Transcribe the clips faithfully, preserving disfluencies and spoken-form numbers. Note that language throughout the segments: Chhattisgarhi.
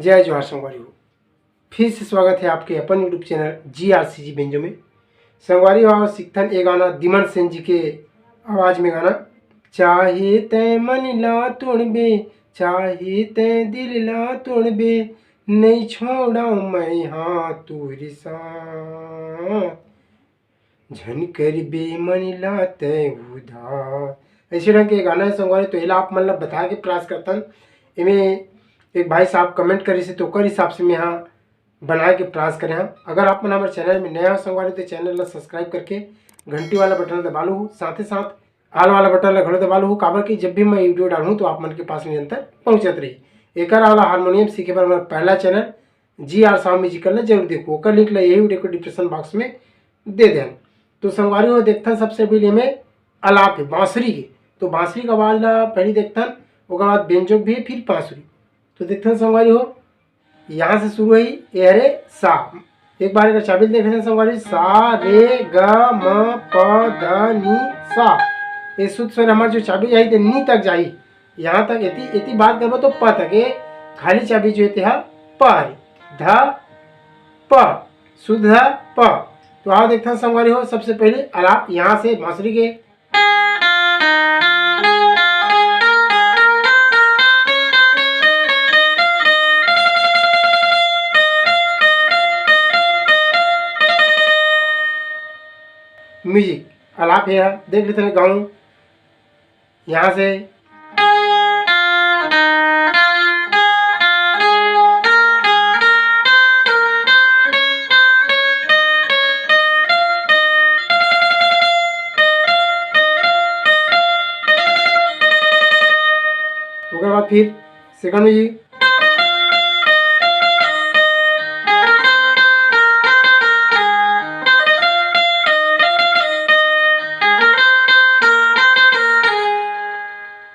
जय जोहार संगवारी हो, फिर से स्वागत है आपके अपन YouTube चैनल जी आर सी जी बेंजो में। संगवारी हो, आज सीखथन ए गाना दिमन सेन जी के आवाज में गाना, चाहे तै मन ला तोड़बे, चाहे तै दिल ला तोड़बे, नहीं छोड़ा मैं हाँ तोर साथ, झन करबे मन ला तै उधार। ऐसे ढंग के गाना है संगवारी, तो एला आप मन ला बता के प्रयास करथन। एमे एक भाई साहब कमेंट करिस हे, तो ओकर हिसाब से मैं यहाँ बनाए के प्रयास करे हन। अगर आप मन हमर चैनल में नया हो संगवारी, तो चैनल ला सब्सक्राइब करके घंटी वाला बटन दबा लू, साथ ही साथ ऑल वाला बटन ला घलो दबा लू, काबर कि जब भी मैं वीडियो डालूँ तो आप मन के पास निरंतर पहुँचत रही। एकर अलावा हारमोनियम सीखे बर हमर पहला चैनल जी आर साहू म्यूजिकल ला जरूर देखो, ओकर लिंक ला यही वीडियो के डिस्क्रिप्शन बॉक्स में दे देन। तो संगवारी हो, देखथन सबसे पहले में अलाप है बांसुरी के, तो बांसुरी के आवाज ला पहले देखथन, ओकर बाद बेंजो भी, फिर बांसुरी। तो देखथन संगवारी हो, यहाँ से शुरू है, ए हरे सा। एक बार एकर चाबी देख लेथन संगवारी, सा रे ग म प ध नी सा। ये शुद्ध स्वर हमार जो चाबी जाही ते नी तक जाही। यहाँ तक एती एती बात करबो तो प तक, ये खाली चाबी जो है ते हा प हरे, ध प, शुद्ध ध प। तो आओ देखथन संगवारी हो, सबसे पहले अलाप यहाँ से बांसुरी के म्यूजिक अलाप है, देख लेथन गाऊं यहाँ से। ओकर बाद फिर सेकंड में जी।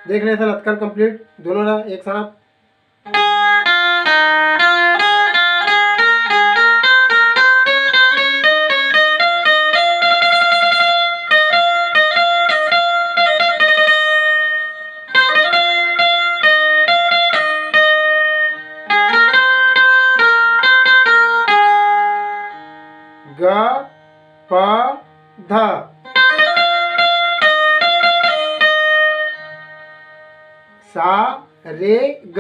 देख लेथन अतका ल complete दोनों ला एक साथ। ग प ध। सा रे ग।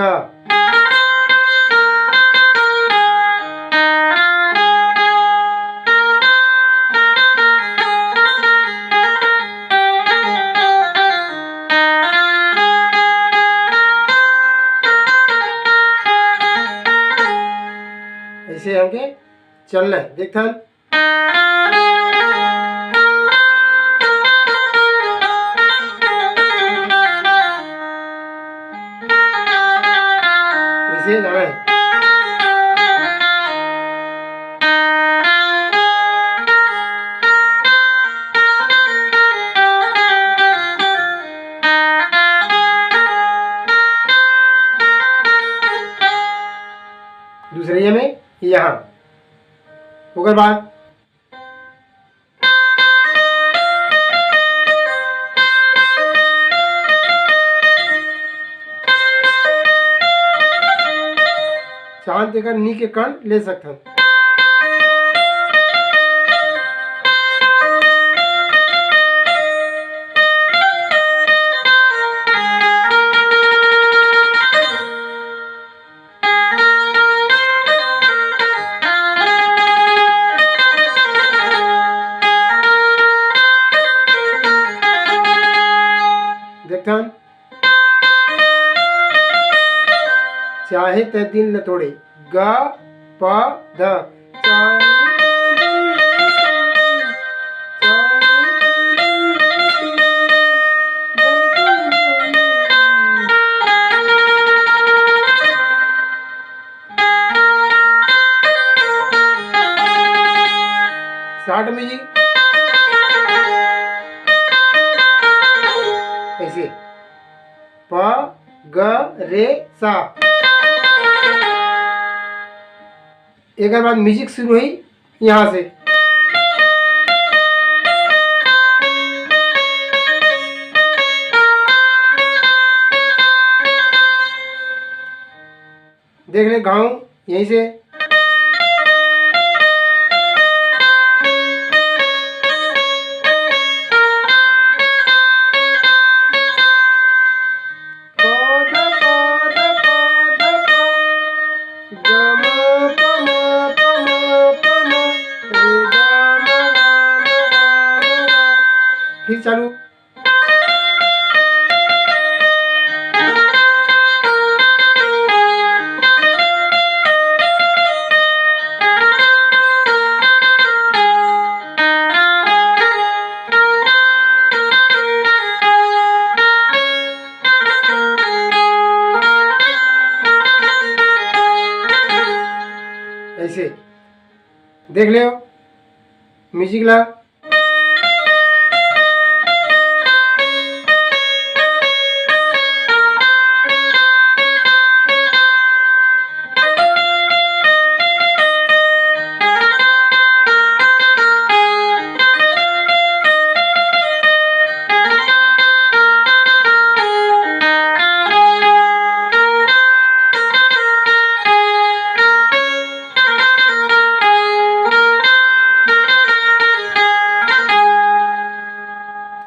ऐसे हमके चलना है, देखथन। ऐसे जाना है। दूसरे ये में यहाँ, ओकर बाद चांद के कण, नी के कण ले सकथन। देखथन, चाहे तै दिल न तोड़े, ग प ध। शॉर्ट में जी ऐसे प ग रे सा। एकर बाद म्यूजिक शुरू हुई यहाँ से। देख ले घाव यहीं से। फिर चालू। ऐसे देख ले म्यूजिक ला।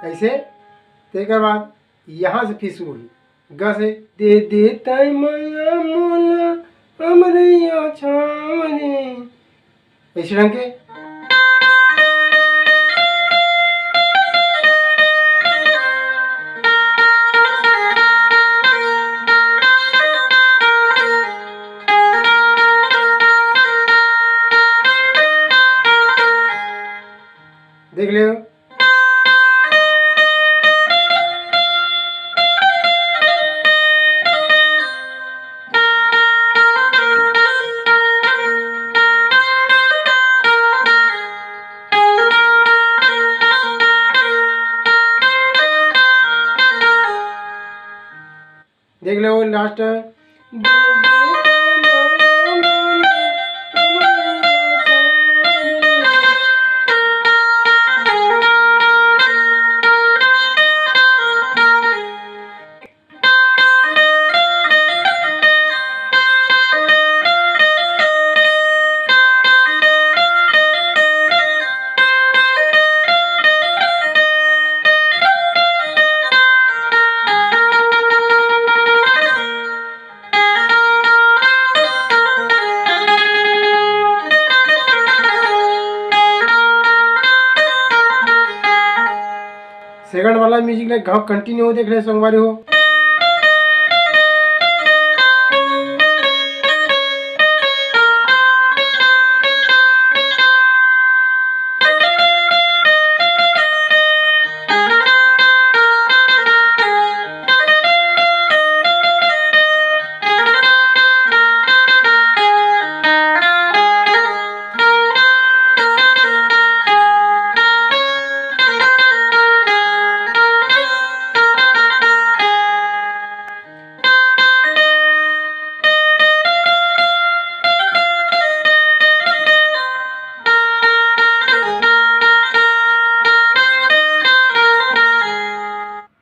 ऐसे तेकर बाद यहाँ से फिर शुरू हुई। ग से दे दे ताई मैया मोला अमरैया छाँव रे। ऐसे ढंग के। देख ले। देख लो लास्ट। सेकंड वाला म्यूजिक ले घाव कंटिन्यू हो, देख रहे संगवारी हो।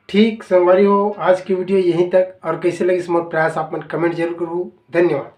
ठीक संगवारी हो, आज की वीडियो यहीं तक। और कैसे लगिस मोर प्रयास, आप मन कमेंट जरूर करहू। धन्यवाद।